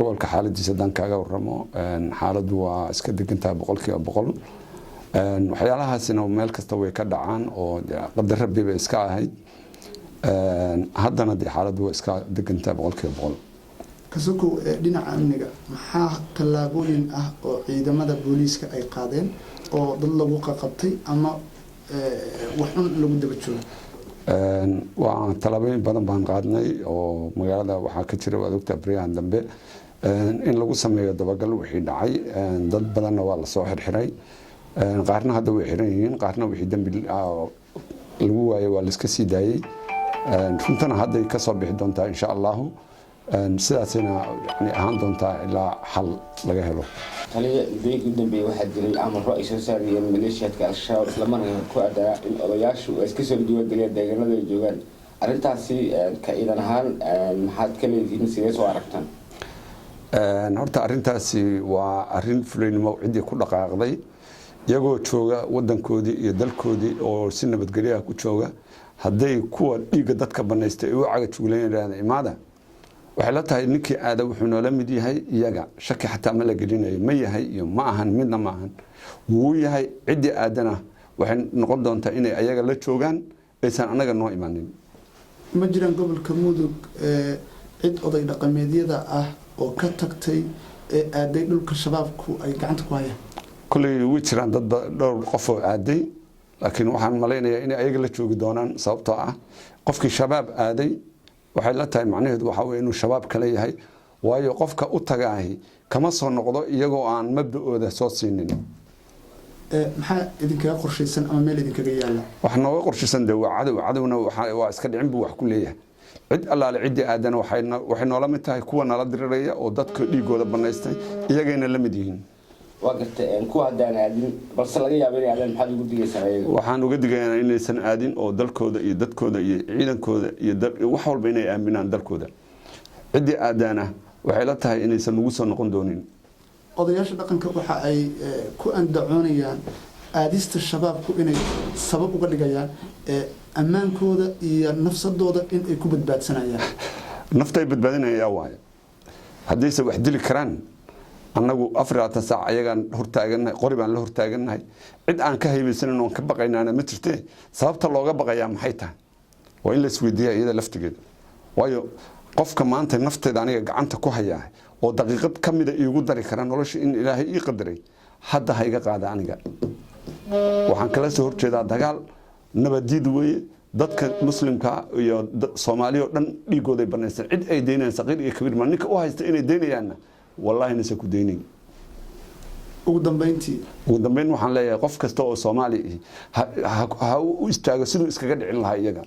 Gobolka xaaladiisa haddaan kaaga waramo, xaaladdu waa iska degantahay 100%. Waxyaalahaasina meel kasta way ka dhacaan oo qadar Rabbi bay iska ahayd. Haddana dee xaaladdu waa iska degantahay 100%. Kasokow dhinaca amniga, maxaa tallaabooyin ah oo ciidamada booliiska ay qaadeen oo dad lagu qaqabtay ama waxun lagu daba joogo? Waa tallaabooyin badan baan qaadnay oo magaalada waxaa ka jira, waad ogtaa, baryahan dambe in lagu sameeyo dabagal wixii dhacay. Dad badanna waa lasoo xirxiray, qaarna hadda way xiran yihiin, qaarna wixii dembi lagu waayay waa laiska sii daayey. Runtana hadday kasoo bixi doontaa, insha Allahu. Sidaasina yani ahaan doontaa ilaa xal laga helo. Taliya, muddooyinkii u dambeeyey waxaa jiray amaro ay soo saarayeen maleeshiyaadka Al-Shabaab, islamarkaana ku aadanaa in odayaashu ay iska soo diiwaangeliyaan deegaanada ay joogaan. Arrintaasi ka ciidan ahaan maxaad ka leedihiin? Sidee soo aragtaan? Horta arrintaasi waa arrin fulaynimo. Ciddii ku dhaqaaqday iyagoo jooga wadankoodii iyo dalkoodii oo si nabadgelyaha ku jooga, hadday kuwa dhiigga dadka banaystay ay u caga juglayn yidhaahda imaada, waxay la tahay ninkii aada wuxuu noola mid yahay iyaga. Shaki xataa ma la gelinayo ma yahay iyo ma ahan, midna ma ahan, wuu yahay. Ciddii aadana waxay noqon doontaa inay ayaga la joogaan, aysan annaga noo imanin. Ma jiraan gobolka Mudug cid oday dhaqameedyada ah oo ka tagtay ee aaday dhulka Shabaabku ay gacanta ku hayaan? Kolley way jiraan dad dhowr qof oo aaday, laakiin waxaan malaynayaa inay ayaga la joogi doonaan, sababtoo ah qofkii Shabaab aaday waxay la tahay macnaheedu waxaa weye inuu Shabaab kale yahay, waayo qofka u tagaahi kama soo noqdo iyagoo aan mabda-ooda soo siinin. Maxaa idinkaga qorshaysan ama meel idinkaga yaala? Wax nooga qorshaysan de waa cadow. Cadowna waa iska dhicin buu wax ku leeyahay. Cid allaale ciddii aadana waxay noola mid tahay kuwa nala diriraya oo dadka dhiigooda banaystay, iyagayna la mid yihiin. Waa garta. Kuwa haddaan aadin balse laga yaabo inay aadaan, maxaad ugu digaysaa ayaga? Waxaan uga digaynaa inaysan aadin oo dalkooda iyo dadkooda iyo ciidankooda iyo wax walba inay aaminaan dalkooda. Ciddii aadaana waxay la tahay inaysan ugu soo noqon doonin. Odayaasha dhaqanka waxa ay ku andacoonayaan aadista Shabaabku inay sabab uga dhigayaan ammaankooda iyo nafsadooda in ay ku badbaadsanayaan. Naftay badbaadinayaa waayo haddayse wax dili karaan, annagu 24 saac ayagaan hortaagannahay, qori baan la hortaagannahay. Cid aan ka haybaysanin oon ka baqaynaana ma jirte. Sababta looga baqayaa maxay tahay? Waa in la isweydiiya iyada laftigeeda, waayo qofka maanta nafteeda aniga gacanta ku hayaa oo daqiiqad ka mida iigu dari kara nolosha in Ilaahay ii qadaray, hadda ha iga qaada. Aniga waxaan kala soo horjeedaa dagaal. Nabadiid weeye. Dadka Muslimka iyo Soomaaliya oo dhan dhiigooday banaysteen. Cid ay daynayaan, saqiir iyo kabiir, ma ninka u haysta inay daynayaanna, wallaahi nase ku daynayn. Ugu dambeyntii? Ugu dambeyn waxaan leeyahay qof kasta oo Soomaali ha u istaago siduu iskaga dhicin lahaa iyaga.